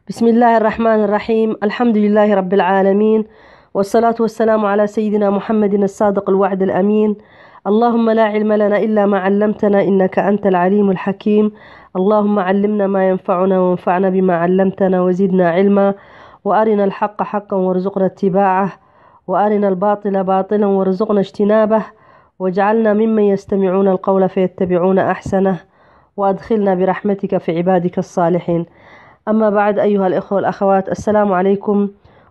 بسم الله الرحمن الرحيم. الحمد لله رب العالمين. والصلاة والسلام على سيدنا محمد الصادق الوعد الأمين. اللهم لا علم لنا إلا ما علمتنا إنك أنت العليم الحكيم. اللهم علمنا ما ينفعنا وانفعنا بما علمتنا وزدنا علما. وأرنا الحق حقا وارزقنا اتباعه. وأرنا الباطل باطلا وارزقنا اجتنابه. واجعلنا ممن يستمعون القول فيتبعون أحسنه. وأدخلنا برحمتك في عبادك الصالحين. أما بعد، أيها الإخوة والأخوات، السلام عليكم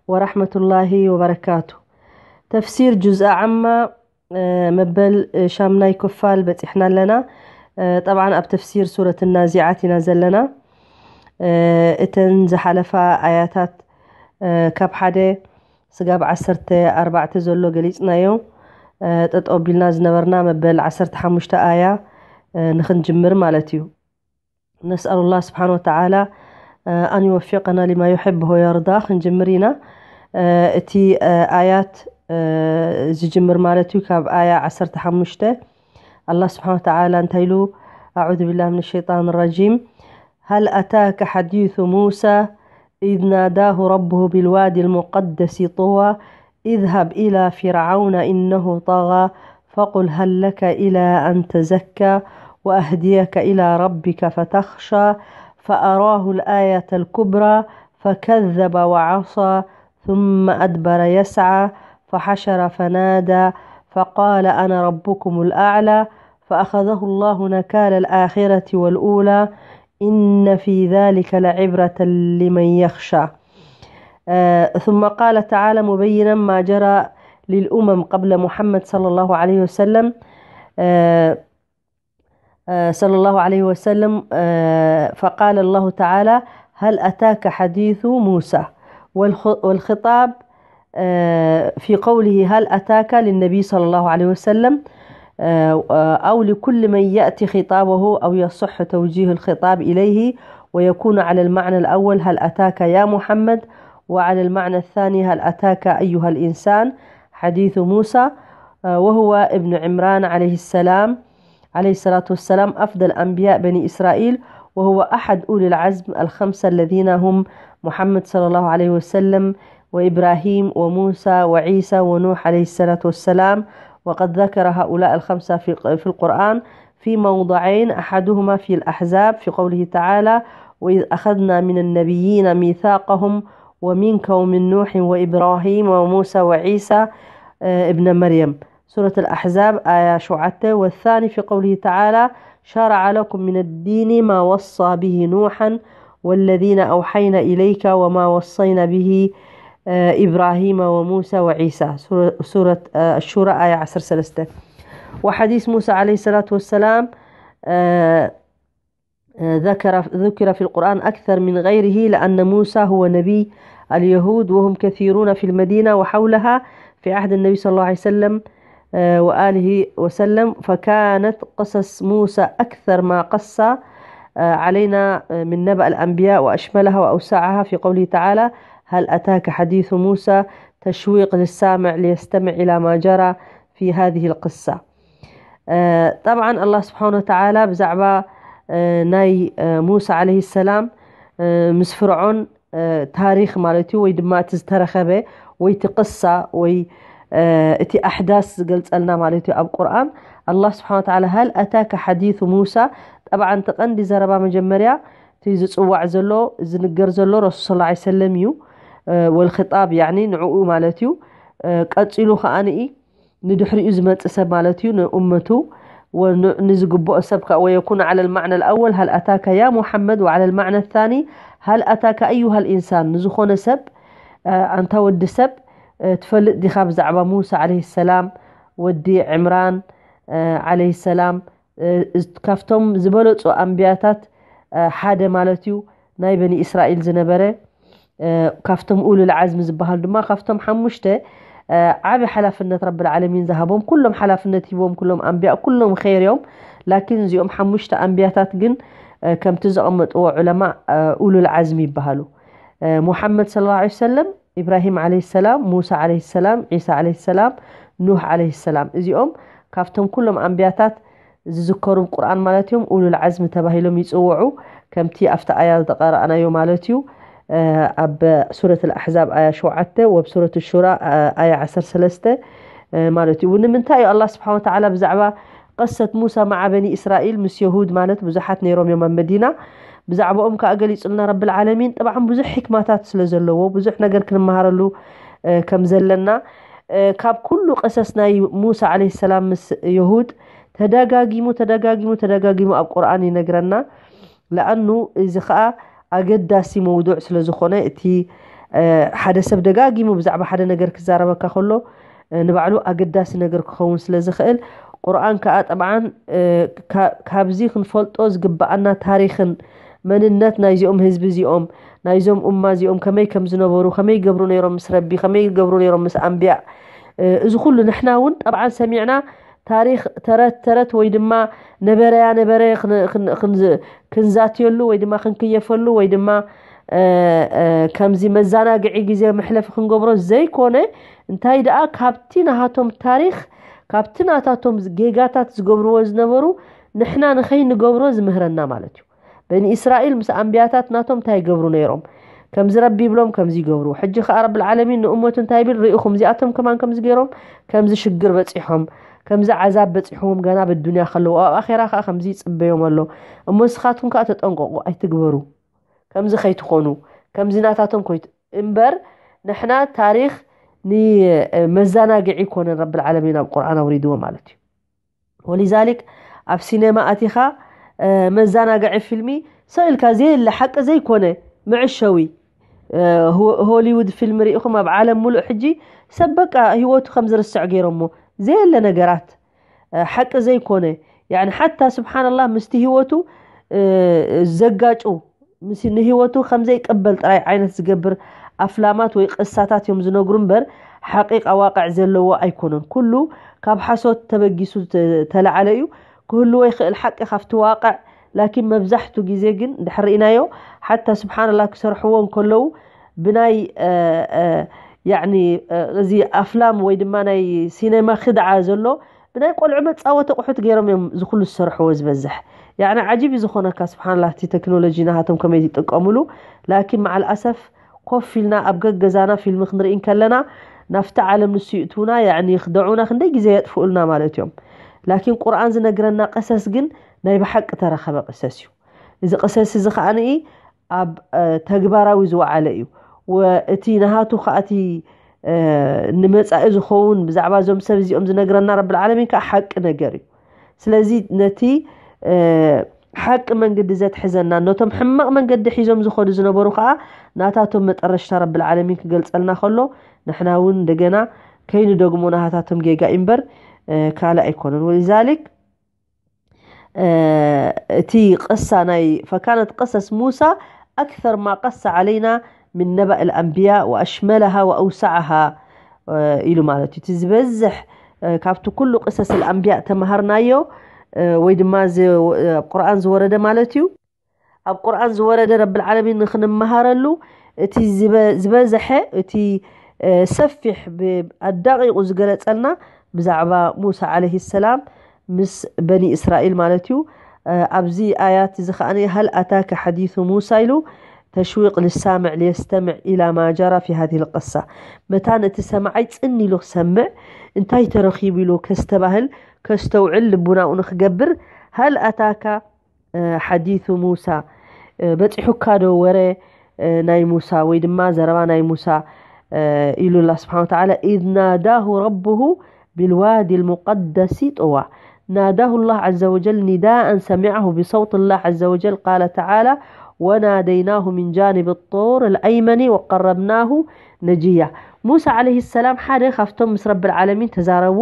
ورحمة الله وبركاته. تفسير جزء عما መበል ሻምናይ ክፋል በፂሕና ኣለና። ጠብዓን ኣብ ተፍሲር ሱረት ናዚዓት ኢና ዘለና። እተን ዝሓለፋ ኣያታት ካብ ሓደ ስጋብ ዓሰርተ ኣርባዕተ ዘሎ ገሊፅናዮ። ጠጠው ቢልና ዝነበርና መበል ዓሰርተ ሓሙሽተ ኣያ ንክንጅምር ማለት እዩ። نسأل الله سبحانه وتعالى أن يوفقنا لما يحب ويرضى. ክንጅምር ኢና። እቲ ኣያት ዝጅምር ማለት እዩ ካብ ኣያ ዓሰርተ ሓሙሽተ። ኣላህ ስብሓን ወተዓላ እንታይ ኢሉ? أعوذ بالله من الشيطان الرجيم. هل أتاك حديث موسى إذ ناداه ربه بالوادي المقدس طوى اذهب إلى فرعون إنه طغى فقل هل لك إلى أن تزكى وأهديك إلى ربك فتخشى فأراه الآية الكبرى فكذب وعصى ثم أدبر يسعى فحشر فنادى فقال أنا ربكم الأعلى فأخذه الله نكال الآخرة والأولى إن في ذلك لعبرة لمن يخشى. ثم قال تعالى مبينا ما جرى للأمم قبل محمد صلى الله عليه وسلم، صلى الله عليه وسلم، فقال الله تعالى هل أتاك حديث موسى؟ والخطاب في قوله هل أتاك للنبي صلى الله عليه وسلم أو لكل من يأتي خطابه أو يصح توجيه الخطاب إليه ويكون على المعنى الأول هل أتاك يا محمد وعلى المعنى الثاني هل أتاك أيها الإنسان حديث موسى وهو ابن عمران عليه السلام عليه الصلاة والسلام أفضل أنبياء بني إسرائيل وهو أحد أولي العزم الخمسة الذين هم محمد صلى الله عليه وسلم وإبراهيم وموسى وعيسى ونوح عليه الصلاة والسلام وقد ذكر هؤلاء الخمسة في القرآن في موضعين أحدهما في الأحزاب في قوله تعالى وإذ أخذنا من النبيين ميثاقهم ومنك ومن نوح وإبراهيم وموسى وعيسى ابن مريم سورة الأحزاب آية شعتة والثاني في قوله تعالى شرع لكم من الدين ما وصى به نوحا والذين أوحينا إليك وما وصينا به إبراهيم وموسى وعيسى سورة الشورى آية عسر سلسلة وحديث موسى عليه الصلاة والسلام ذكر ذكر في القرآن أكثر من غيره لأن موسى هو نبي اليهود وهم كثيرون في المدينة وحولها في عهد النبي صلى الله عليه وسلم وآله وسلم فكانت قصص موسى أكثر ما قص علينا من نبأ الأنبياء وأشملها وأوسعها في قوله تعالى هل أتاك حديث موسى تشويق للسامع ليستمع إلى ما جرى في هذه القصة. طبعا الله سبحانه وتعالى ብዛዕባ ናይ ሙሳ عليه السلام ምስ ፍርዖን ታሪኽ ማለት እዩ ወይ ድማ እቲ ዝተረኸበ ወይ እቲ ቅሳ ወይ እቲ ኣሕዳስ ዝገልጸልና ማለት እዩ ኣብ ቁርኣን ኣላህ ስብሓን ወተዓላ هل أتاك حديث موسى ጠብዓን እቲ ቀንዲ ዘረባ መጀመርያ እቲ ዝፅዋዕ ዘሎ ዝንገር ዘሎ ረሱል ስ ሰለም እዩ ወልክጣብ ያኒ ንዕኡ ማለት እዩ ቀፂሉ ከዓንኢ ንድሕሪኡ ዝመፅእ ሰብ ማለት እዩ ንእመቱ ንዝግብኦ ሰብ ከዓ ويكون على المعنى الأول هل أتاك يا محمد وعلى المعنى الثاني هل أتاك أيها الإنسان ንዝኾነ ሰብ ኣንታ ወዲ ሰብ ትፈልጥ ዲኻ ብዛዕባ ሙሳ عليه السلام ወዲ ዕምራን عليه السلام ካብቶም ዝበለፁ ኣንብያታት ሓደ ማለት እዩ ናይ በኒ እስራኤል ዝነበረ ካብቶም ኡሉል ዓዝሚ ዝበሃሉ ድማ ካብቶም ሓሙሽተ ዓቢ ሓላፍነት ረብል ዓለሚን ዝሃቦም ኩሎም ሓላፍነት ሂቦም ኩሎም ኣንብያ ኩሎም ኸይር እዮም ላኪን እዚኦም ሓሙሽተ ኣንብያታት ግን ከምቲ ዘቐመጥዎ ዑለማ ኡሉል ዓዝሚ ይበሃሉ ሙሓመድ صلى الله عليه وسلم ኢብራሂም عليه السلام ሙሳ عليه السلام ዒሳ عليه السلام ኑህ عليه السلام እዚኦም ካብቶም ኩሎም ኣንብያታት ዝዝከሩ ቁርኣን ማለት እዮም ኡሉል ዓዝሚ ተባሂሎም ይፅውዑ ከምቲ ኣብቲ ኣያ ዝቀረኣናዮ ማለት እዩ ኣብ ሱረት ኣልኣሕዛብ ኣያ ሸውዓተ ወብ ሱረት ሹራ ኣያ ዓሰርተ ሰለስተ ማለት እዩ። ንምንታይ እዩ ኣላ ስብሓን ወተዓላ ብዛዕባ ቀሰት ሙሳ መዓ በኒ እስራኤል ምስ የሁድ ማለት ብዙሓት ነይሮም እዮም ኣብ መዲና፣ ብዛዕባኦም ከዓ ገሊጹልና ረብል ዓለሚን። ጠብዓን ብዙሕ ሕክማታት ስለ ዘለዎ ብዙሕ ነገር ክንመሃረሉ ከም ዘለና፣ ካብ ኩሉ ቀሰስ ናይ ሙሳ ዓለይሂ ሰላም ምስ የሁድ ተደጋጊሙ ተደጋጊሙ ተደጋጊሙ ኣብ ቁርኣን ይነግረና። ለኣኑ እዚ ከዓ ኣገዳሲ መውዱዕ ስለ ዝኾነ፣ እቲ ሓደ ሰብ ደጋጊሙ ብዛዕባ ሓደ ነገር ክዛረበካ ከሎ ንባዕሉ ኣገዳሲ ነገር ክኸውን ስለ ዝኽእል፣ ቁርኣን ከዓ ጠብዓን ካብዚ ክንፈልጦ ዝግብኣና ታሪኽን መንነት ናይዚኦም ህዝቢ እዚኦም፣ ናይዞም ኡማ እዚኦም ከመይ ከም ዝነበሩ፣ ከመይ ይገብሩ ነይሮም ምስ ረቢ፣ ከመይ ይገብሩ ነይሮም ምስ ኣንብያ፣ እዚ ኩሉ ንሕና እውን ጠብዓን ሰሚዕና ታሪኽ ተረት ተረት ወይ ድማ ነበረያ ነበረ ክንዛትየሉ ወይ ድማ ክንክየፈሉ ወይ ድማ ከምዚ መዘናግዒ ግዜ መሕለፊ ክንገብሮ ዘይኮነ፣ እንታይ ደኣ ካብቲ ናሃቶም ታሪኽ፣ ካብቲ ናታቶም ጌጋታት ዝገብርዎ ዝነበሩ ንሕና ንኸይንገብሮ ዝምህረና ማለት እዩ። በኒ እስራኤል ምስ ኣንብያታት ናቶም እንታይ ይገብሩ ነይሮም? ከምዚ ረቢ ይብሎም ከምዚ ይገብሩ። ሕጂ ከኣ ረብል ዓለሚን ንእመቱ እንታይ ይብል? ርኢኹም እዚኣቶም ከማን ከምዚ ገይሮም ከምዚ ሽግር በጺሖም፣ ከምዚ ዓዛብ በጺሕዎም ገና ብዱንያ ከለዉ፣ ኣብ ኣኼራ ከኣ ከምዚ ይጽበዮም ኣሎ። እሞ ንስኻትኩም ከኣ ተጠንቀቑ፣ ኣይትግበሩ። ከምዚ ከይትኾኑ፣ ከምዚ ናታቶም ኮይት እምበር ንሕና ታሪኽ ንመዘናግዒ ይኮነን ረብል ዓለሚን ኣብ ቁርኣን ኣውሪድዎ ማለት እዩ። ወሊዛሊክ ኣብ ሲኔማ ኣቲኻ መዘናግዒ ፊልሚ ሰኢልካ ዘየለ ሓቂ ዘይኮነ መዕሸዊ ሆሊውድ ፊልም ርኢኹም ኣብ ዓለም ሙሉእ ሕጂ ሰብ በቃ ህይወቱ ከም ዝርስዕ ገይሮሞ ዘየለ ነገራት ሓቂ ዘይኮነ ያኒ ሓታ ስብሓንላህ ምስቲ ህይወቱ ዘጋጩ ምስ ንህይወቱ ከም ዘይቀበል ጥራይ ዓይነት ዝገብር ኣፍላማት ወይ ቅሳታት እዮም ዝነግሩ እምበር ሓቂቃ ዋቅዕ ዘለዎ ኣይኮነን። ኩሉ ካብ ሓሶት ተበጊሱ ተለዓለ እዩ። ክህልዎ ይኽእል ሓቂ ካብቲ ዋቅዕ ላኪን መብዛሕቱ ግዜ ግን ድሕር ርኢናዮ ሓታ ስብሓንላህ ክሰርሕዎ እንከለዉ ብናይ ያኒ እዚ ኣፍላም ወይ ድማ ናይ ሲኔማ ክድዓ ዘሎ ብናይ ቆልዑ መጻወቲ ኣቑሑት ገይሮም እዮም ዝኩሉ ዝሰርሕዎ ዝበዝሕ። ያኒ ዓጂብ እዩ ዝኾነካ ስብሓንላ እቲ ቴክኖሎጂ ናሃቶም ከመይ ይጥቀሙሉ። ላኪን መዓል ኣሰፍ ኮፍ ኢልና ኣብ ገገዛና ፊልም ክንርኢ እንከለና ናብቲ ዓለም ንሱ ይእትውና ያኒ ይክደዑና ክንደይ ግዜ የጥፍኡልና ማለት እዮም። ላኪን ቁርኣን ዝነግረና ቀሰስ ግን ናይ ብሓቂ ተረኸበ ቀሰስ እዩ። እዚ ቀሰስ እዚ ከዓኒ ኣብ ተግባራዊ ዝወዓለ እዩ። ወእቲ ናሃቱ ከኣቲ ንመጻኢ ዝኸውን ብዛዕባ እዞም ሰብ እዚኦም ዝነግረና ረብል ዓለሚን ከዓ ሓቂ ነገር እዩ። ስለዚ ነቲ ሓቂ መንገዲ ዘትሕዘና ነቶም ሕማቕ መንገዲ ሒዞም ዝኸዱ ዝነበሩ ከዓ ናታቶም መጠረሽታ ረብል ዓለሚን ክገልጸልና ከሎ ንሕና እውን እንደገና ከይንደግሞ ናሃታቶም ጌጋ እዩ እምበር ካልእ ኣይኮነን። ወሊዛሊክ እቲ ቅሳ ናይ ፈካነት ቅሰስ ሙሳ ኣክተር ማ ቀሳ ዓለይና ምን ነባእ ልኣንብያ ወኣሽመለሃ ወኣውሰዓሃ ኢሉ ማለት እዩ። እቲ ዝበዝሕ ካብቲ ኩሉ ቅሰስ ልኣንብያ ተምሃርናዮ ወይ ድማ ኣብ ቁርኣን ዝወረደ ማለት እዩ። ኣብ ቁርኣን ዝወረደ ረብል ዓለሚን ንክንመሃረሉ እቲ ዝበዝሐ እቲ ሰፊሕ ኣዳቂቁ ዝገለጸልና ብዛዕባ ሙሳ ዓለይሂ ሰላም ምስ በኒ እስራኤል ማለት እዩ። ኣብዚ ኣያት እዚ ከዓኒ ሀል ኣታከ ሐዲሱ ሙሳ ኢሉ ተሽዊቅ ልሳምዕ ሊየስተምዕ ኢላ ማ ጀራ ፊ ሀዚህ ልቅሳ። መታን እቲ ሰማዓይ ጽን ኢሉ ክሰምዕ እንታይ ተረኺቡ ኢሉ ከስተባህል ከስተውዕል ልቡናኡ ንክገብር ሀል ኣታካ ሓዲሱ ሙሳ በፂሑካ ዶ ወረ ናይ ሙሳ ወይ ድማ ዘረባ ናይ ሙሳ ኢሉ ላ ስብሓን ወተዓላ ኢዝ ናዳሁ ረብሁ ቢልዋዲ ልሙቀደሲ ጥዋ ናዳሁ ላህ ዘ ወጀል ኒዳእን ሰሚዐሁ ብሰውት ላህ ዘ ወጀል ቃለ ተዓላ ወናደይናሁ ምን ጃንብ ጦር ልኣይመኒ ወቀረብናሁ ነጅያ ሙሳ ዓለይህ ሰላም ሓደ ካብቶም ምስ ረብል ዓለሚን ተዛረቡ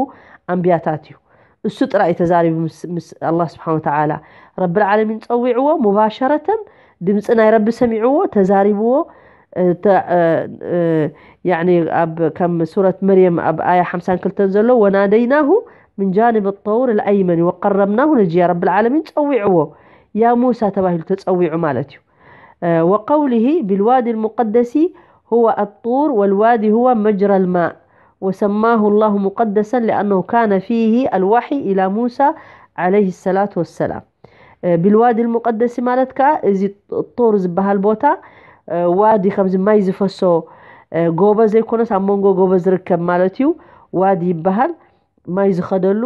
ኣንብያታት እዩ እሱ ጥራይ ተዛሪቡ ምስ ኣላ ስብሓን ወተዓላ ረብል ዓለሚን ፀዊዕዎ ሙባሸረተን ድምፂ ናይ ረቢ ሰሚዕዎ ተዛሪብዎ ያኒ ኣብ ከም ሱረት መርየም ኣብ ኣያ ሓምሳን ክልተን ዘሎ ወናደይናሁ ምን ጃንብ ጠውር ልኣይመን ወቀረብናሁ ነጅያ ረብል ዓለሚን ፀዊዕዎ ያ ሙሳ ተባሂሉ ተፀዊዑ ማለት እዩ ወቀውሊሂ ብልዋዲ ልሙቀደሲ هو الطور والوادي هو مجرى الماء وسماه الله مقدسا لأنه كان فيه الوحي إلى موسى عليه الصلاة والسلام بالوادي المقدس ማለት ከዓ እዚ ጦር ዝበሃል ቦታ ዋዲ ከምዚ ማይ ዝፈሶ ጎቦ ዘይኮነስ ኣብ መንጎ ጎቦ ዝርከብ ማለት እዩ። ዋዲ ይበሃል፣ ማይ ዝኸደሉ።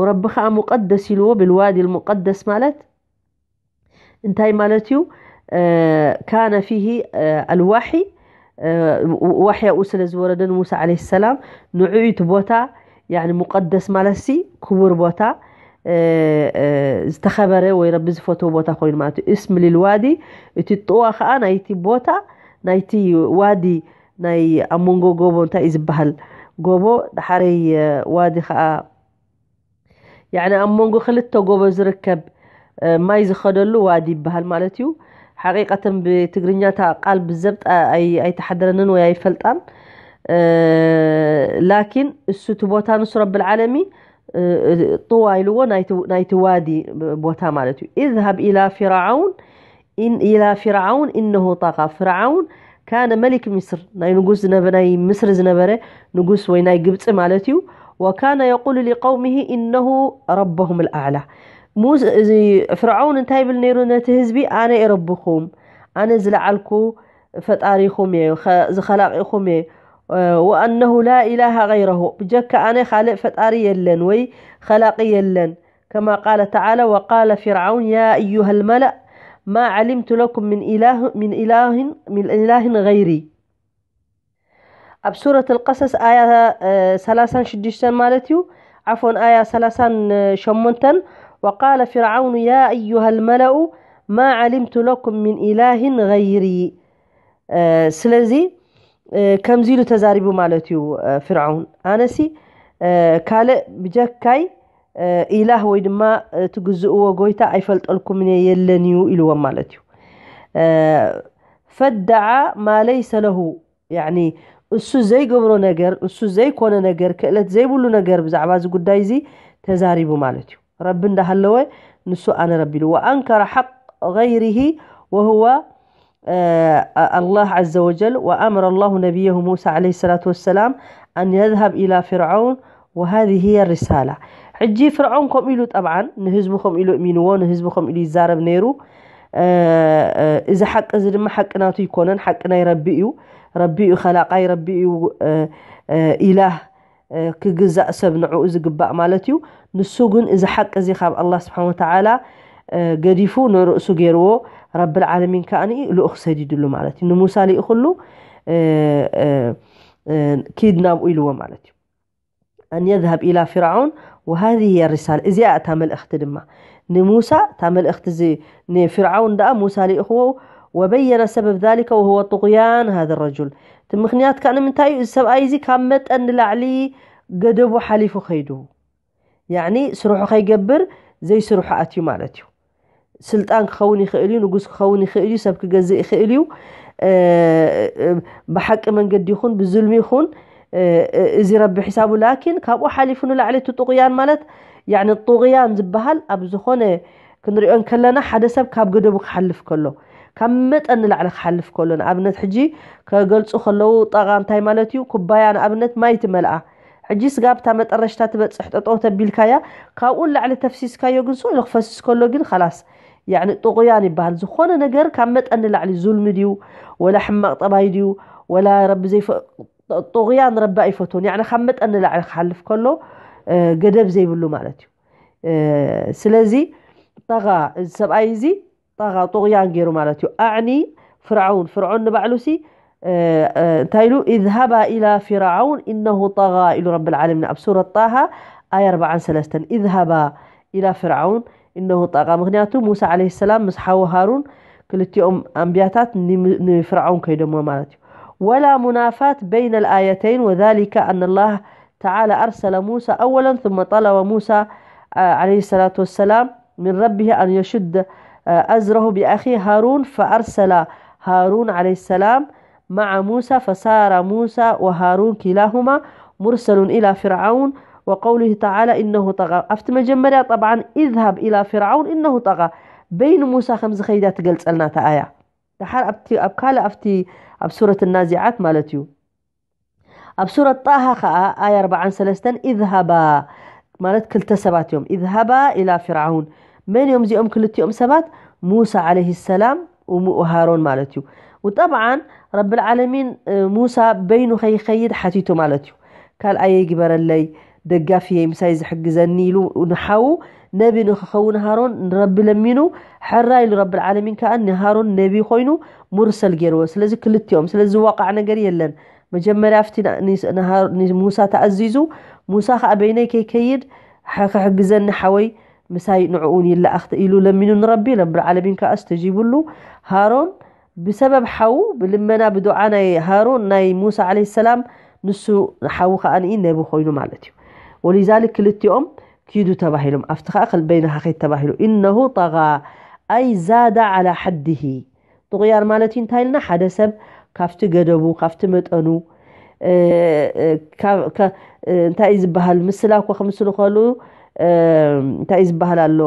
ረቢ ከዓ ሙቀደስ ኢልዎ። ብልዋዲ ልሙቀደስ ማለት እንታይ ማለት እዩ? ካነ ፊሂ ኣልዋሒ፣ ዋሕይ ኣብኡ ስለ ዝወረደ ንሙሳ ዓለይሂ ሰላም፣ ንዑ እቲ ቦታ፣ ያኒ ሙቀደስ ማለት ሲ ክቡር ቦታ፣ ዝተኸበረ ወይ ረቢ ዝፈትዎ ቦታ ኮይኑ ማለት እዩ። እስም ሊልዋዲ፣ እቲ ጥዋ ከዓ ናይቲ ቦታ፣ ናይቲ ዋዲ፣ ናይ ኣብ መንጎ ጎቦ እንታይ እዩ ዝበሃል? ጎቦ፣ ድሓረይ ዋዲ ከዓ ያኒ ኣብ መንጎ ክልተ ጎቦ ዝርከብ ማይ ዝኸደሉ ዋዲ ይበሃል ማለት እዩ። ሓቂቀተን ብትግርኛ እታ ቃል ብዘብጥ ኣይተሓደረንን ወይ ኣይፈልጣን። ላኪን እሱ እቲ ቦታ ንሱ ረብል ዓለሚ ጥዋ ኢልዎ ናይቲ ዋዲ ቦታ ማለት እዩ። ኢዝሃብ ኢላ ፊርዓውን ኢላ ፊርዓውን ኢነሁ ጣጋ። ፍርዓውን ካነ መሊክ ሚስር፣ ናይ ንጉስ ዝነበ ናይ ምስሪ ዝነበረ ንጉስ ወይ ናይ ግብፂ ማለት እዩ። ወካነ የቁሉ ሊቀውሚሂ ኢነሁ ረበሁም ልኣዕላ። ሙስ እዚ ፍርዓውን እንታይ ይብል ነይሩ ነቲ ህዝቢ? ኣነ እየ ረብኹም፣ ኣነ ዝለዓልኩ ፈጣሪኹም እየ፣ ዝኸላቂኹም እየ። ወኣነሁ ላ ኢላሃ ገይረሁ፣ ብጀካ ኣነ ካልእ ፈጣሪ የለን ወይ ኸላቂ የለን። ከማ ቃለ ተዓላ ወቃለ ፊርዓውን ያ ኣዩሃ ልመላእ ማ ዓሊምቱ ለኩም ምን ኢላህን ገይሪ። ኣብ ሱረት ልቀሰስ ኣያ ሰላሳን ሽዱሽተን ማለት እዩ። ዓፎን ኣያ ሰላሳን ሸሞንተን ወቃለ ፊርዓውኑ ያ ኣዩሃ ልመለኡ ማ ዓሊምቱ ለኩም ምን ኢላህን ገይሪ። ስለዚ ከምዚ ኢሉ ተዛሪቡ ማለት እዩ። ፍርዓውን ኣነሲ ካልእ ብጀካይ ኢላህ ወይ ድማ ትግዝእዎ ጎይታ ኣይፈልጠልኩምን እየ፣ የለን እዩ ኢልዎም ማለት እዩ። ፈደዓ ማ ለይሰ ለሁ፣ ያኒ እሱ ዘይገብሮ ነገር፣ እሱ ዘይኮነ ነገር፣ ክእለት ዘይብሉ ነገር ብዛዕባ እዚ ጉዳይ እዚ ተዛሪቡ ማለት እዩ። ረቢ እንዳሃለወ ንሱ ኣነ ረቢ ኢሉ። ወኣንከረ ሓቅ ገይሪሂ ወህወ ኣላህ ዐዘ ወጀል። ወኣመረ ኣላሁ ነቢየሁ ሙሳ ዓለይሂ ሰላቱ ወሰላም ኣን የዝሃብ ኢላ ፍርዓውን ወሃዚ ሂየ ሪሳላ። ሕጂ ፍርዖን ከምኡ ኢሉ ጠብዓን ንህዝቡ ከምኡ ኢሉ እሚንዎ፣ ንህዝቡ ከምኡ ኢሉ ይዛረብ ነይሩ። እዚ ሓቂ እዚ ድማ ሓቂ ናቱ ይኮነን፣ ሓቂ ናይ ረቢ እዩ። ረቢ እዩ ኸላቃይ፣ ረቢ እዩ ኢላህ፣ ክግዛእ ሰብ ንዕኡ ዝግባእ ማለት እዩ። ንሱ ግን እዚ ሓቂ እዚ ካብ ኣላህ ስብሓን ወተዓላ ገዲፉ ንርእሱ ገይርዎ። ረብል ዓለሚን ከኣ ልኡኽ ሰዲድሉ ማለት እዩ። ንሙሳ ልኢኽሉ ኪድ ናብኡ ኢልዎ ማለት እዩ። ኣን የዝሃብ ኢላ ፊርዓውን ወሃዚ ሂየ ሪሳላ። እዚኣ እታ መልእኽቲ ድማ ንሙሳ፣ እታ መልእኽቲ እዚ ንፊርዓውን ደኣ ሙሳ ልኢኽዎ። ወበየነ ሰበብ ዛሊከ ወሁወ ጥጉያን ሃዘ ረጁል። እቲ ምኽንያት ከዓ ንምንታይ እዩ? እዚ ሰብኣይ እዚ ካብ መጠን ንላዕሊ ገደቡ ሓሊፉ ከይዱ። ያኒ ስርሑ ከይገብር ዘይስርሑ ኣትዩ ማለት እዩ። ስልጣን ክኸውን ይኽእል እዩ፣ ንጉስ ክኸውን ይኽእል እዩ፣ ሰብ ክገዝእ ይኽእል እዩ። ብሓቂ መንገዲ ይኹን ብዝልሚ ይኹን እዚ ረቢ ሒሳቡ። ላኪን ካብኡ ሓሊፉ ንላዕሊ እቲ ጥቑያን ማለት ያኒ ጥቑያን ዝበሃል ኣብ ዝኾነ ክንሪኦ እንከለና ሓደ ሰብ ካብ ገደቡ ክሓልፍ ከሎ፣ ካብ መጠን ንላዕሊ ክሓልፍ ከሎ፣ ንኣብነት ሕጂ ከገልጹ ከለዉ ጠቓ እንታይ ማለት እዩ? ኩባያ ንኣብነት ማይ ትመልኣ። ሕጂ ስጋብ እታ መጠረሽታ ትበጽሕ ጠጠው ተቢልካያ፣ ካብኡ ንላዕሊ ተፍሲስካዮ ግን ስቕ ኢሉ ክፈስስ ከሎ ግን ኸላስ ያኒ ጥቑያን ይበሃል። ዝኾነ ነገር ካብ መጠን ንላዕሊ ዙልሚ ድዩ ወላ ሕማቕ ጠባይ ድዩ ወላ ረቢ ዘይፈ-፣ ጥቑያን ረቢ ኣይፈትዎን። ያኒ ካብ መጠን ንላዕሊ ክሓልፍ ከሎ ገደብ ዘይብሉ ማለት እዩ። ስለዚ ጠጋ እዚ ሰብኣይ እዚ ጠጋ ጥቑያን ገይሩ ማለት እዩ። ኣዕኒ ፍርዓውን፣ ፍርዖን ንባዕሉ ሲ እንታይ ኢሉ? ኢዝሃባ ኢላ ፍርዓውን ኢነሁ ጠጋ ኢሉ ረብል ዓለሚን ኣብ ሱረት ጣሃ ኣያ ኣርባዓን ሰለስተን። ኢዝሃባ ኢላ ፍርዓውን ኢነሁ ጠጋ። ምክንያቱ ሙሳ ዓለይሂ ሰላም ምስ ሓው ሃሩን ክልቲኦም ኣንብያታት ንፍርዓውን ከይዶሞ ማለት እዩ። ወላ ሙናፋት በይነ ልኣየተይን ወዛሊከ ኣነ ላህ تعالى أرسل موسى أولا ثم طلب موسى عليه الصلاة والسلام من ربه أن يشد أزره بأخيه هارون فأرسل هارون عليه السلام مع موسى فصار موسى وهارون كلاهما مرسل إلى فرعون وقوله تعالى إنه طغى. ኣብቲ መጀመርያ طبعا اذهب إلى فرعون إنه طغى በይኑ ሙሳ ከም ዝኸይዳ ትገልጸልና እታ ኣያ። ደሓር ኣብቲ ኣብ ካልእ ኣብቲ ኣብ ሱረት ናዚዓት ማለት እዩ። ኣብ ሱረት ጣሃ ኸዓ ኣያ ኣርባዓን ሰለስተን ኢዝሃባ ማለት ክልተ ሰባት እዮም። ኢዝሃባ ኢላ ፊርዓውን። መን እዮም እዚኦም ክልቲኦም ሰባት? ሙሳ ዓለይሂ ሰላም ወሃሮን ማለት እዩ። وطبعا رب العالمين ሙሳ በይኑ ከይኸይድ ሓቲቱ ማለት እዩ። ካልኣየ ይግበረለይ፣ ደጋፍየ ምሳይ ዝሕግዘኒ ኢሉ ንሓዉ ነቢ ንክኸውን ሃሮን ንረቢ ለሚኑ። ሕራ ኢሉ ረብል ዓለሚን ከዓ ንሃሮን ነቢ ኮይኑ ሙርሰል ገይርዎ። ስለዚ ክልቲኦም ስለዚ ዝዋቃዕ ነገር የለን። መጀመርያ ኣብቲ ሙሳ ተኣዚዙ፣ ሙሳ ከዓ በይነይ ከይከይድ ክሕግዘኒ ሓወይ ምሳይ ንዕኡን ይለኣኽቲ ኢሉ ለሚኑ ንረቢ። ረብል ዓለሚን ከዓ ኣስተጂቡሉ። ሃሮን ብሰበብ ሓዉ ብልመና ብዱዓ ናይ ሃሩን ናይ ሙሳ ዓለይሂ ሰላም ንሱ ሓዉ ከዓ ንኢ ነቢ ኮይኑ ማለት እዩ። ወሊዛሊክ ክልቲኦም ኪዱ ተባሂሎም ኣብቲ ከዓ በይንኻ ከይድ ተባሂሉ። ኢነሁ ጠጋ ኣይ ዛዳ ዓላ ሓድሂ። ጥቕያን ማለት እዩ እንታይ ኢልና ሓደ ሰብ ካብቲ ገደቡ ካብቲ መጠኑ እንታይ እዩ ዝበሃል ምስላ እኮ ክምስሉ ከሉ እንታይ እዩ ዝበሃል ኣሎ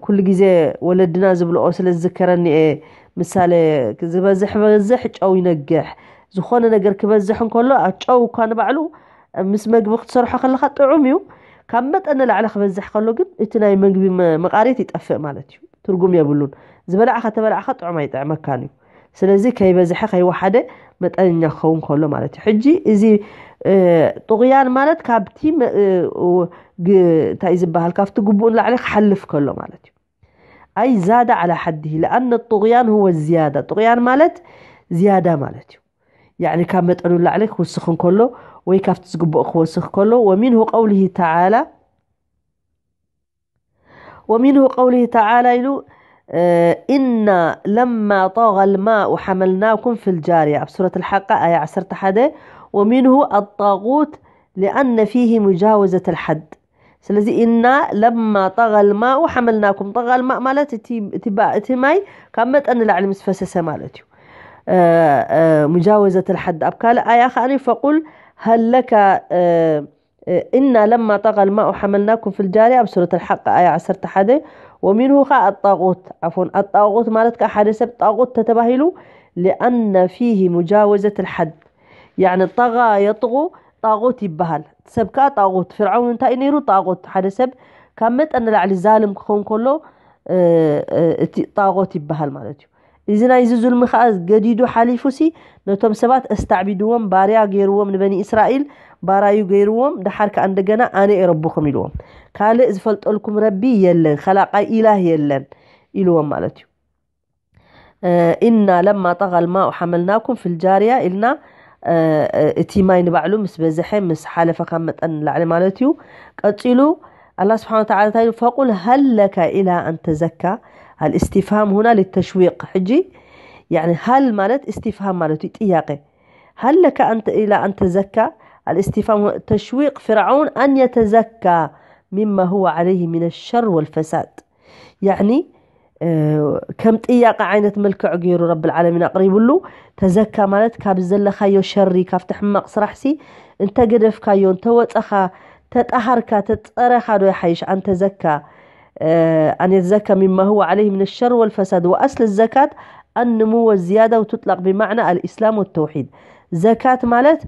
ኩሉ ግዜ ወለድና ዝብልኦ ስለ ዝዝከረኒ እየ። ምሳሌ ዝበዝሕ በዝሕ ጨው ይነግሕ። ዝኾነ ነገር ክበዝሕ እንከሎ ጨው እኳ ንባዕሉ ምስ መግቢ ክትሰርሖ ከለካ ጥዑም እዩ። ካብ መጠን ንላዕሊ ክበዝሕ ከሎ ግን እቲ ናይ መግቢ መቃሪት ይጠፍእ ማለት እዩ። ትርጉም የብሉን። ዝበላዕካ ተበላዕካ ጥዑም ኣይጥዕመካን እዩ። ስለዚ ከይበዝሐ ከይወሓደ መጠነኛ ክኸውን ከሎ ማለት እዩ። ሕጂ እዚ ጥቕያን ማለት ካብቲ እንታይ ዝበሃል ካብቲ ግቡእ ንላዕሊ ክሓልፍ ከሎ ማለት እዩ። ኣይ ዛዳ ዓላ ሓድሂ ለኣነ ጥቕያን ህወ ዝያዳ። ጥቕያን ማለት ዝያዳ ማለት እዩ። ያኒ ካብ መጠኑ ላዕሊ ክውስኽ እንከሎ ወይ ካብቲ ዝግብኦ ክወስኽ ከሎ። ወሚንሁ ቀውሊሂ ተዓላ ومنه قوله تعالى إنه لما طغى الماء حملناكم في الجارية ኣብ سورة الحاقة آية عشرة حدا. ومنه الطاغوت لأن فيه مجاوزة الحد. ስለዚ إنه لما طغى الماء حملناكم طغى الماء ማለት እቲ ማይ ካብ መጠን ንላዕሊ ምስ ፈሰሰ ማለት እዩ። مجاوزة الحد ኣብ ካልእ ኣያ ከኣ فقل هل لك إنا لما طغى الماء حملناكم في الجارية ኣብ سورة الحاقة آية عشرة حدا. ومنه ከዓ الطاغوت عفوا الطاغوت ማለት ከዓ ሓደ ሰብ ጣغوت ተተባሂሉ لأن فيه مجاوزة الحد. يعني طغى يطغو ጣغوت ይበሃል። ሰብ ከዓ ጣغوت ፍርዓውን እንታይ እዩ ነይሩ ጣغوت ሓደ ሰብ ካብ መጠን ንላዕሊ ዛልም ክኸውን ከሎ እቲ ጣغوት ይበሃል ማለት እዩ። እዚ ናይዚ ዙልሚ ከዓ ገዲዱ ሓሊፉ ሲ ነቶም ሰባት ኣስታዕቢድዎም ባርያ ገይርዎም ንበኒ እስራኤል ባራዩ ገይርዎም ደሓር ከዓ እንደገና ኣነ እየ ረብኹም ኢልዎም። ካልእ ዝፈልጠልኩም ረቢ የለን፣ ከላቃይ ኢላህ የለን ኢልዎም ማለት እዩ። إنا لما طغى الماء حملناكم في الجارية ኢልና እቲ ማይ ንባዕሉ ምስ በዝሐ ምስ ሓለፈ ካብ መጠን ንላዕሊ ማለት እዩ። ቀፂሉ ኣላ ስብሓን ወተዓላ እንታይ ኢሉ? فقل هل لك إلى أن تزكى. الاستفهام هنا للتشويق ሕጂ يعني هل ማለት استفهام ማለት እዩ ጥያቄ هل لك أنت إلى أن تزكى. الاستفهام هنا تشويق فرعون أن يتزكى مما هو عليه من الشر والفساد. يعني ከም ጥያቄ ዓይነት መልክዕ ገይሩ ረብል ዓለሚን ኣቕሪብሉ። ተዘካ ማለት ካብ ዘለኻዮ ሸሪ ካብቲ ሕማቕ ስራሕሲ እንተ ገደፍካዮ እንተ ወፀኻ ተጣሃርካ ተፀረኻ ዶ ይሓይሽ? ኣንተ ዘካ ኣን የተዘካ ሚማ ሁወ ዓለይህ ምን ሸር ወልፈሳድ ወኣስል ዘካት ኣንምወ ዝያዳ ውትጥላቅ ብማዕና ኣልእስላም ወተውሒድ። ዘካት ማለት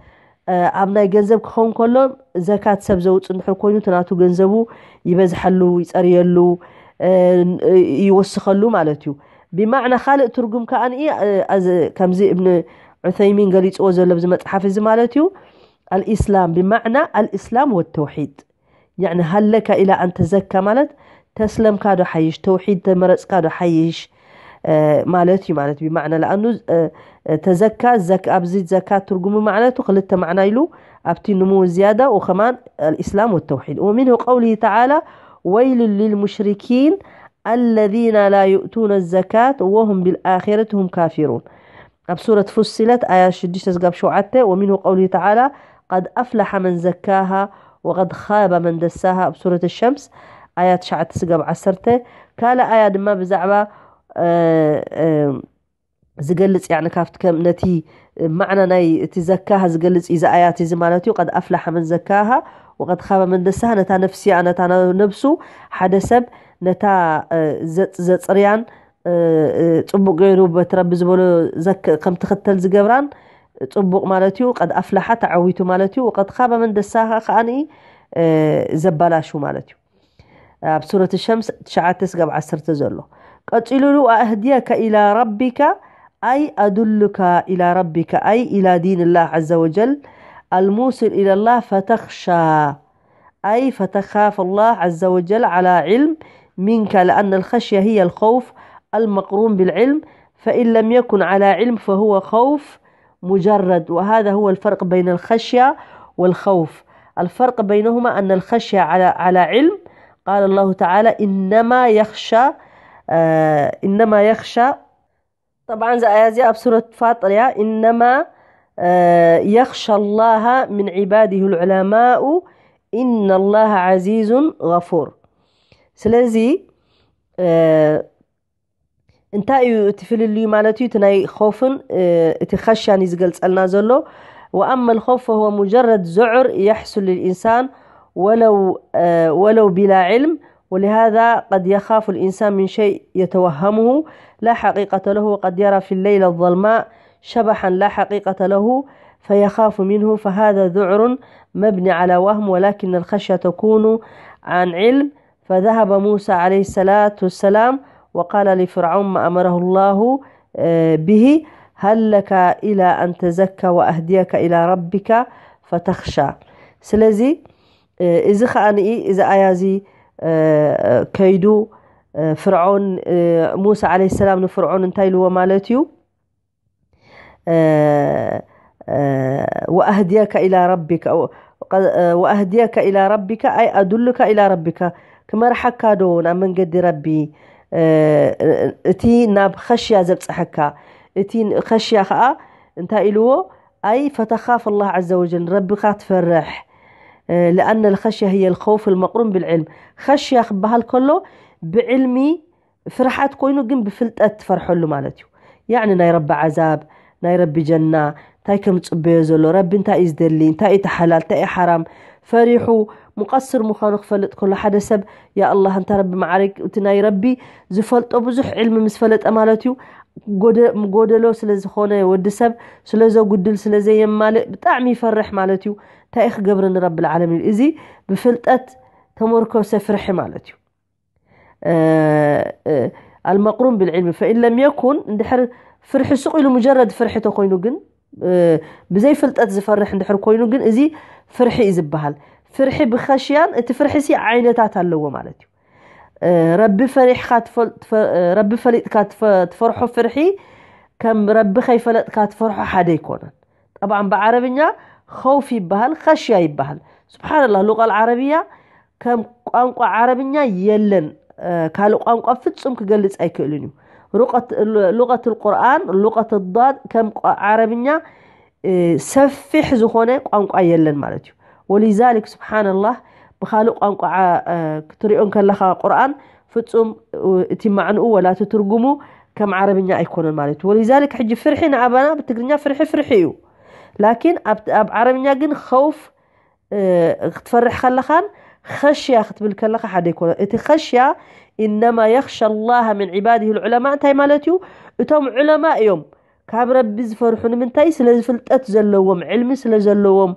ኣብ ናይ ገንዘብ ክኸውን ከሎ ዘካት ሰብ ዘውፅእ እንድሕር ኮይኑ እቲ ናቱ ገንዘቡ ይበዝሐሉ፣ ይፀርየሉ፣ ይወስኸሉ ማለት እዩ። ብማዕና ካልእ ትርጉም ከዓ ከምዚ እብን ዑሰይሚን ገሊፅዎ ዘሎ ብዚ መፅሓፍ እዚ ማለት እዩ። ኣልኢስላም ብማዕና ኣልእስላም ወተውሒድ። ያዕኒ ሃለካ ኢላ ኣን ተዘካ ማለት ተስለምካ ዶ ሓይሽ፣ ተውሒድ ተመረፅካ ዶ ሓይሽ ማለት እዩ። ማለት ብማዕና ለኣኑ ተዘካ ኣብዚ ዘካ ትርጉሙ ማዕነቱ ክልተ ማዕና ኢሉ ኣብቲ ንሙ ዝያዳ ወከማን ኣልእስላም ወተውሒድ። ወሚንሁ ቀውሊሂ ተዓላ ወይሉ ሊልሙሽሪኪን ኣለዚነ ላ ዩእቱነ ዘካት ወሁም ቢልኣኺረት ሁም ካፊሩን። ኣብ ሱረት ፉሲለት ኣያ ሽዱሽተ ስጋብ ሸውዓተ። ወሚንሁ ቀውሊሂ ተዓላ ቀድ ኣፍላሓ መን ዘካሃ ወቀድ ኻበ መን ደሳሃ ኣብ ሱረት ሸምስ ኣያ ትሽዓተ ስጋብ ዓሰርተ። ካልእ ኣያ ድማ ብዛዕባ ዝገልጽ ያኒ ካብቲ ከም ነቲ ማዕና ናይ እቲ ዘካሃ ዝገልጽ እዩ። እዚ ኣያት እዚ ማለት እዩ ቀድ ኣፍላሓ መን ዘካሃ ወቀድ ኻበ መን ደሳሃ። ነታ ነፍሲኣ ነታ ነብሱ ሓደ ሰብ ነታ ዘጽርያን ፅቡቅ ገይሩ በቲ ረቢ ዝበሎ ከም ትኽተል ዝገብራን ፅቡቅ ማለት እዩ። ቀድ ኣፍላሓ ተዓዊቱ ማለት እዩ። ወቀድ ኻበ መን ደሳሃ ከዓኒ ዘባላሹ ማለት እዩ። ኣብ ሱረት ሸምስ ትሽዓተ ስጋብ ዓሰርተ ዘሎ። ቀፂሉ ኢሉ ኣህድየከ ኢላ ረቢካ أي أدلك إلى ربك، أي إلى دين الله عز وجل الموصل إلى الله فتخشى، أي فتخاف الله عز وجل على علم منك، لأن الخشية هي الخوف المقرون بالعلم، فإن لم يكن على علم فهو خوف مجرد، وهذا هو الفرق بين الخشية والخوف. الفرق بينهما أن الخشية على على علم، قال الله تعالى: إنما يخشى، آه، إنما يخشى طبعا እዛ ኣያ እዚኣ ኣብ ሱረት ፋጥር እያ። إنما يخشى الله من عباده العلماء إن الله عزيز غفور. ስለዚ እንታይ እዩ እቲ ፍልልዩ ማለት እዩ? እቲ ናይ ኾፍን እቲ ኸሽያን እዩ ዝገልጸልና ዘሎ። وأما الخوف فهو مجرد ذعر يحصل للإنسان ولو ولو بلا علم، ولهذا قد يخاف الإنسان من شيء يتوهمه لا حقيقة له، وقد يرى في الليلة الظلماء شبحا لا حقيقة له فيخاف منه، فهذا ذعر مبني على وهم، ولكن الخشية تكون عن علم. فذهب موسى عليه الصلاة والسلام وقال لفرعون ما أمره الله به: هل لك إلى أن تزكى وأهديك إلى ربك فتخشى. ስለዚ እዚ ኸኣ እዚ ኣያ እዚ ከይዱ ፍርዖን፣ ሙሳ ዓለይሂ ሰላም ንፍርዖን እንታይ ኢልዎ ማለት እዩ? وأهديك إلى ربك، وأهديك إلى ربك أي أدلك إلى ربك، ክመርሓካ ዶ ናብ መንገዲ ረቢ? እቲ ናብ ኸሽያ ዘብፅሐካ እቲ ኸሽያ ኸዓ እንታይ ኢልዎ? أي فتخاف الله عز وجل، ንረብኻ ትፈርሕ። لأن الخشية هي الخوف المقرون بالعلم። ኸሽያ ክበሃል ከሎ ብዕልሚ ፍርሓት ኮይኑ ግን ብፍልጠት ትፈርሐሉ ማለት እዩ። ያዕኒ ናይ ረቢ ዓዛብ፣ ናይ ረቢ ጀና፣ እንታይ ከም ዝፅበዮ ዘሎ፣ ረቢ እንታይ እዩ ዝደሊ፣ እንታይ እዩ ተሓላል፣ እንታይ እዩ ሓራም ፈሪሑ ሙቀስር ምዃኑ ክፈልጥ ከሎ ሓደ ሰብ ያ ኣላህ እንታ ረቢ መዓረግ እቲ ናይ ረቢ ዝፈልጦ ብዙሕ ዕልሚ ምስ ፈለጠ ማለት እዩ። ጎደሎ ስለ ዝኾነ ወዲ ሰብ ስለ ዘጉድል ስለ ዘየማልእ ብጣዕሚ ይፈርሕ ማለት እዩ። እንታይ ክገብር ንረቢ ዓለሚን እዚ ብፍልጠት ተመርኮሰ ፍርሒ ማለት እዩ። المقرون بالعلم فإن لم يكن እንድሕር ፍርሒ ሱቕ ኢሉ ሙጀረድ ፍርሒ ተኮይኑ ግን ብዘይ ፍልጠት ዝፈርሕ እንድሕር ኮይኑ ግን እዚ ፍርሒ እዩ ዝበሃል። ፍርሒ ብኸሽያን እቲ ፍርሒ ሲ ዓይነታት ኣለዎ ማለት እዩ። ረቢ ፈሪሕካ ረቢ ፈሊጥካ ትፈርሖ ፍርሒ ከም ረቢ ከይፈለጥካ ትፈርሖ ሓደ ኣይኮነን። ጠብዓን ብዓረብኛ ኸውፍ ይበሃል፣ ኸሽያ ይበሃል። ስብሓንላህ ሉቃል ዓረብያ ከም ቋንቋ ዓረብኛ የለን። ካልእ ቋንቋ ፍጹም ክገልጽ ኣይክእልን እዩ። ሉቀት ቁርኣን ሉቀት ዳድ ከም ዓረብኛ ሰፊሕ ዝኾነ ቋንቋ የለን ማለት እዩ። ወሊዛሊክ ስብሓንላህ ብካልእ ቋንቋ ክትሪኦ ከለኻ ቁርኣን ፍጹም እቲ ማዕንኡ ወላ እቲ ትርጉሙ ከም ዓረብኛ ኣይኮነን ማለት እዩ። ወሊዛሊክ ሕጂ ፍርሒ ንኣባና ብትግርኛ ፍርሒ ፍርሒ እዩ። ላኪን ኣብ ዓረብኛ ግን ኸውፍ ክትፈርሕ ከለኻን ኸሽያ ክትብል ከለኻ ሓደ ኣይኮነ። እቲ ኸሽያ إنما يخشى الله من عباده العلماء እንታይ ማለት እዩ? እቶም ዑለማ እዮም ካብ ረቢ ዝፈርሑ። ንምንታይ? ስለዚ ፍልጠት ዘለዎም፣ ዕልሚ ስለ ዘለዎም።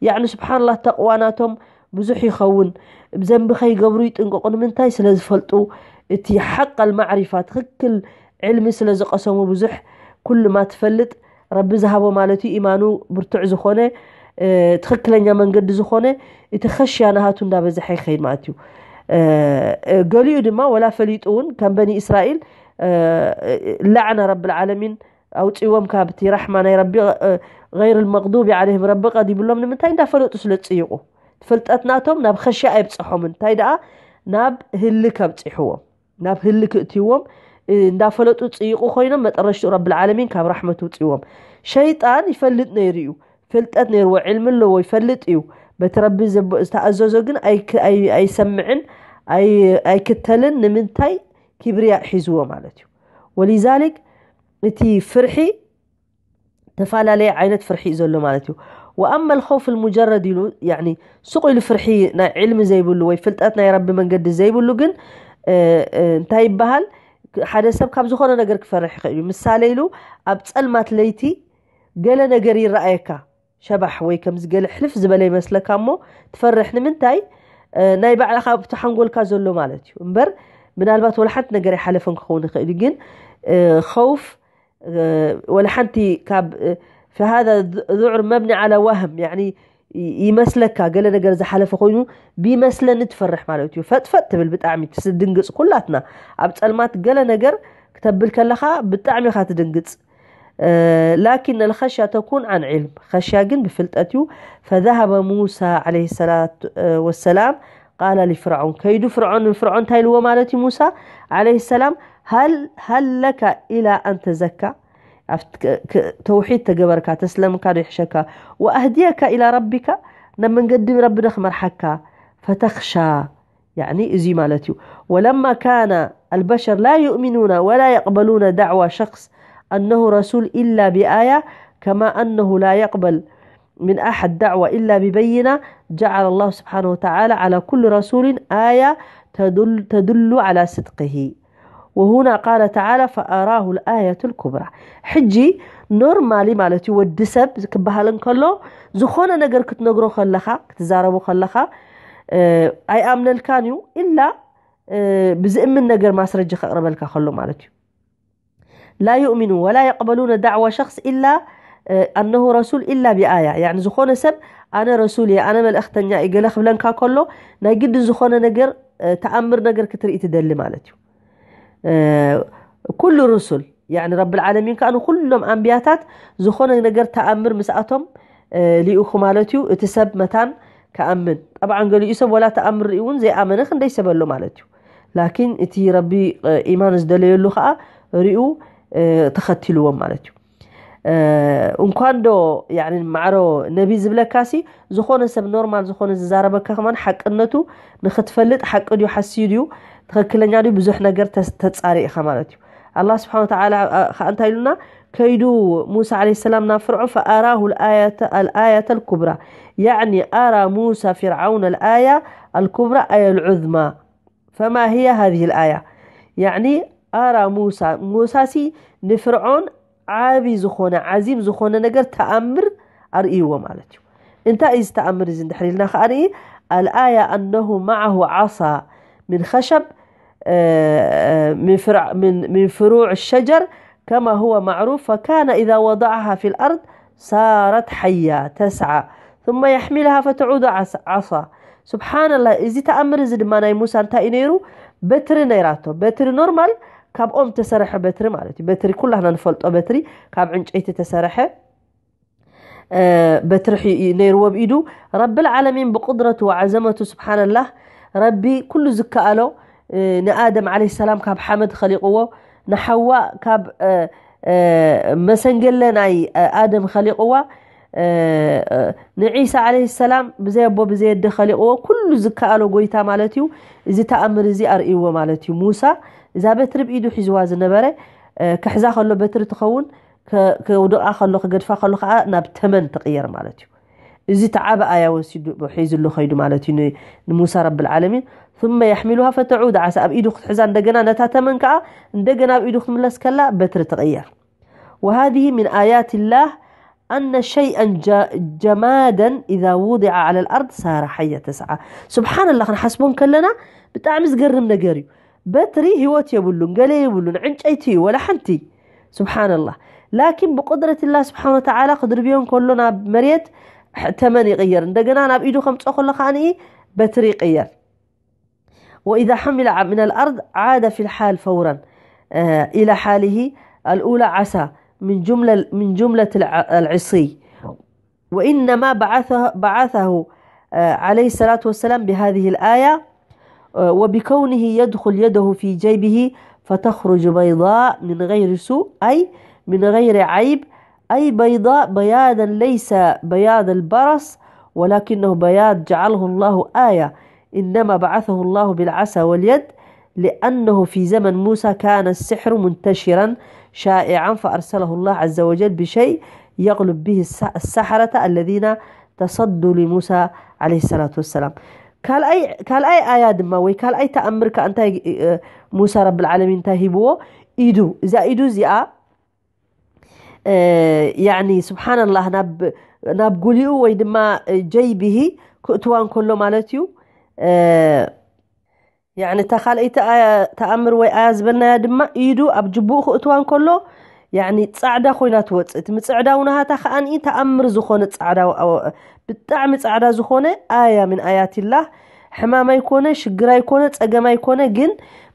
ያዕኒ ስብሓንላህ ተቕዋናቶም ብዙሕ ይኸውን። ብዘንቢ ከይገብሩ ይጥንቀቑ። ንምንታይ? ስለ ዝፈልጡ እቲ ሓቅ ኣልማዕሪፋ ትኽክል ዕልሚ ስለ ዝቐሰሙ ብዙሕ ኩሉ ማ ትፈልጥ ረቢ ዝሃቦ ማለት እዩ። ኢማኑ ብርቱዕ ዝኾነ ትኽክለኛ መንገዲ ዝኾነ እቲ ኸሽያ ናሃቱ እንዳበዝሐ ይኸይድ ማለት እዩ። ገሊኡ ድማ ወላ ፈሊጡ እውን ከም በኒ እስራኤል ላዕና ረብል ዓለሚን ኣውፅዎም ካብቲ ራሕማ ናይ ረቢ غير المغضوب عليهم ረቢ ቀዲብሎም ንምንታይ እንዳፈለጡ ስለ ዝፅይቑ ፍልጠት ናቶም ናብ ኸሽያ ኣይብፅሖምን እንታይ ደኣ ናብ ህልክ ኣብፅሕዎም ናብ ህልክ እትይዎም እንዳፈለጡ ፅይቑ ኮይኖም መጠረሽትኡ ረብል ዓለሚን ካብ ራሕመቱ ውፅዎም ሸይጣን ይፈልጥ ነይሩ እዩ ፍልጠት ነይርዎ ዕልሚ ኣለዎ ይፈልጥ እዩ በቲ ረቢ ዝተኣዘዞ ግን ኣይሰምዕን ኣይክተልን ንምንታይ ኪብርያ ሒዝዎ ማለት እዩ ወሊዛሊክ እቲ ፍርሒ ተፈላለየ ዓይነት ፍርሒ እዩ ዘሎ ማለት እዩ وأما الخوف المجرد ኢሉ يعني ሱቕ ኢሉ ፍርሒ ናይ ዕልሚ ዘይብሉ ወይ ፍልጠት ናይ ረቢ መንገዲ ዘይብሉ ግን እንታይ ይበሃል ሓደ ሰብ ካብ ዝኾነ ነገር ክፈርሕ ይኽእል እዩ ምሳሌ ኢሉ ኣብ ፀልማት ለይቲ ገለ ነገር ይረኣየካ ሸባሕ ወይ ከምዚ ገለ ሕልፍ ዝበለ ይመስለካ እሞ ትፈርሕ ንምንታይ ናይ ባዕልኻ ኣብቲ ሓንጎልካ ዘሎ ማለት እዩ እምበር ምናልባት ወላ ሓንቲ ነገር ይሓለፈን ክኸውን ይኽእል እዩ ግን ኸውፍ ወላ ሓንቲ ካብ فهذا ذعر مبني على وهم يعني ይመስለካ ገለ ነገር ዝሓለፈ ኮይኑ ቢመስለኒ ትፈርሕ ማለት እዩ። ፈጥፈጥ ትብል ብጣዕሚ ትድንግፅ። ኩላትና ኣብ ፀልማት ገለ ነገር ክተብል ከለኻ ብጣዕሚ ኢኻ ትድንግፅ። ላኪን الخشية تكون عن علم خشية ግን ብፍልጠት እዩ። فذهب موسى عليه الصلاة والسلام قال لفرعون ከይዱ ፍርዖን ንፍርዖን እንታይ ኢልዎ ማለት እዩ ሙሳ عليه السلام هل هل لك إلى أن تزكى ተውሒድ ተገበርካ ተስለምካ ዶ ይሕሸካ وأهديك إلى ربك ናብ መንገዲ ረቢ ዶ ክመርሓካ فتخشى يعني እዚ ማለት እዩ ولما كان البشر لا يؤمنون ولا يقبلون دعوى شخص أنه رسول إلا بآية كما أنه لا يقبل من أحد دعوة إلا ببينة جعل الله سبحانه وتعالى على كل رسول آية تدل, تدل على صدقه وهنا قال تعالى فأراه الآية الكبرى ሕጂ ኖርማሊ ማለት እዩ ወዲ ሰብ ክበሃል እንከሎ ዝኾነ ነገር ክትነግሮ ከለኻ ክትዛረቦ ከለኻ ኣይኣምነልካን እዩ ኢላ ብዝእምን ነገር ማስረጃ ከቕርበልካ ከሎ ማለት እዩ لا يؤمنون ولا يقبلون دعوى شخص إلا أنه رسول إلا بآية يعني ዝኾነ ሰብ ኣነ ረሱል እየ ኣነ መልእኽተኛ እየ ገለ ክብለንካ ከሎ ናይ ግድን ዝኾነ ነገር ተኣምር ነገር ክትርኢ ትደሊ ማለት እዩ ኩሉ ሩሱል يعني ረቢ ዓለሚን ከዓ ንኩሎም ኣንቢያታት ዝኾነ ነገር ተኣምር ምስኣቶም ልኢኹ ማለት እዩ እቲ ሰብ መታን ከኣምን ጠብዓን ገሊኡ ሰብ ወላ ተኣምር ርኢ እውን ዘይኣመነ ክንደይ ሰብ ኣሎ ማለት እዩ ላኪን እቲ ረቢ ኢማን ዝደለየሉ ከዓ ሪኡ ተኸቲልዎም ማለት እዩ እንኳን ዶ ማዕሮ ነቢ ዝብለካሲ ዝኾነ ሰብ ኖርማል ዝኾነ ዝዛረበካ ከማን ሓቅነቱ ንክትፈልጥ ሓቂ ድዩ ሓስዩ ድዩ ትክክለኛ ድዩ ብዙሕ ነገር ተፃሪ ኢኻ ማለት እዩ ኣላ ስብሓን ተዓላ ከዓ እንታይ ኢሉና ከይዱ ሙሳ ለ ሰላም ናብ ፍርዖን ፈኣራሁ ኣልኣያተ ኣልኩብራ ያዕኒ ኣራ ሙሳ ፊርዓውን ኣልኣያ ኣልኩብራ ኣየ ልዑዝማ ፈማ ህየ ሃዚህ ኣልኣያ ያዕኒ ኣራ ሙሳ ሙሳሲ ንፍርዖን ዓቢ ዝኾነ ዓዚም ዝኾነ ነገር ተኣምር ኣርእይዎ ማለት እዩ እንታይ እዩ ዝተኣምር እዚ እንድሕር ኢልና ከዓ ኣልኣያ ኣነሁ ማዓሁ ዓሳ ምን ኸሸብ من فروع الشجر كما هو معروف فكان إذا وضعها في الأرض صارت حية تسعى ثم يحملها فتعود عصا سبحان الله እዚ ተኣምር እዚ ድማ ናይ ሙሳ እንታይ እዩ ነይሩ በትሪ ነይራቶ በትሪ ኖርማል ካብ ኦም ተሰረሐ በትሪ ማለት እዩ በትሪ ኩላህና ንፈልጦ በትሪ ካብ ዕንጨይቲ ተሰረሐ በትሪ ነይርዎ ብኢዱ ረብል ዓለሚን ብቁድረቱ ወዓዘመቱ ስብሓንላህ ረቢ ኩሉ ዝከኣሎ ንኣደም ዓለ ሰላም ካብ ሓመድ ኸሊቕዎ ንሓዋ ካብ መሰንገለ ናይ ኣደም ኸሊቕዋ ንዒሳ ዓለ ሰላም ብዘይ ኣቦ ብዘይ ኣደ ኸሊቕዎ ኩሉ ዝከኣሎ ጎይታ ማለት እዩ እዚ ተኣምር እዚ ኣርእይዎ ማለት እዩ ሙሳ እዛ በትሪ ብኢዱ ሒዝዋ ዝነበረ ክሕዛ ከሎ በትሪ ትኸውን ከውድቓ ከሎ ክገድፋ ከሎ ከዓ ናብ ተመን ትቕየር ማለት እዩ እዚ ተዓበ ኣያ ወሲዱ ሒዝሉ ኸይዱ ማለት እዩ ንሙሳ ረብል ዓለሚን ثم يحملها فتعود ዓሳ ኣብ ኢዱ ክትሕዛ እንደገና ነታ ተመን ከዓ እንደገና ኣብ ኢዱ ክትምለስ ከላ በትሪ ትቕየር وهذه من آيات الله أن شيئا جمادا إذا وضع على الأرض صار حية تسعى سبحان الله ክንሓስቦ ከለና ብጣዕሚ ዝገርም ነገር እዩ በትሪ ህይወት የብሉን ገለ የብሉን ዕንጨይቲ እዩ ወላ ሓንቲ ስብሓንላህ ላኪን ብቁድረት ላ ስብሓን ወተዓላ ክድርብዮ እንከሎ ናብ መሬት ተመን ይቕየር እንደገና ናብ ኢዱ ከምፅኦ ከሎ ከዓ በትሪ ይቕየር وإذا حمل من الأرض عاد في الحال فورا إلى حاله الأولى عصا من جملة من جملة العصي وإنما بعثه, بعثه عليه الصلاة والسلام بهذه الآية وبكونه يدخل يده في جيبه فتخرج بيضاء من غير سوء أي من غير عيب أي بيضاء بياضا ليس بياض البرص ولكنه بياض جعله الله آية إنما بعثه الله بالعصا واليد لأنه في زمن موسى كان السحر منتشرا شائعا فأرسله الله عز وجل بشيء يغلب به السحرة الذين تصدوا لموسى عليه الصلاة والسلام ካልኣይ ኣያ ድማ ወይ ካልኣይ ተኣምር ከዓ እንታይ ሙሳ ረብል ዓለሚን እንታይ ሂብዎ ኢዱ እዛ ኢዱ እዚኣ ያኒ ስብሓንላህ ናብ ጉሊኡ ወይ ድማ ጀይብሂ ክእትዋ እንከሎ ማለት እዩ ያኒ እታ ካልኣይቲ ተኣምር ወይ ኣያ ዝበልናያ ድማ ኢዱ ኣብ ጅቡኡ ክእትዋ እንከሎ ያኒ ጻዕዳ ኮይና ትወጽእ። እቲ ምጽዕዳው ናሃታ ከኣኒ ተኣምር ዝኾነ ጻዕዳ፣ ብጣዕሚ ጻዕዳ ዝኾነ ኣያ ምን ኣያትላህ፣ ሕማም ኣይኮነ፣ ሽግር ኣይኮነ፣ ጸገም ኣይኮነ፣ ግን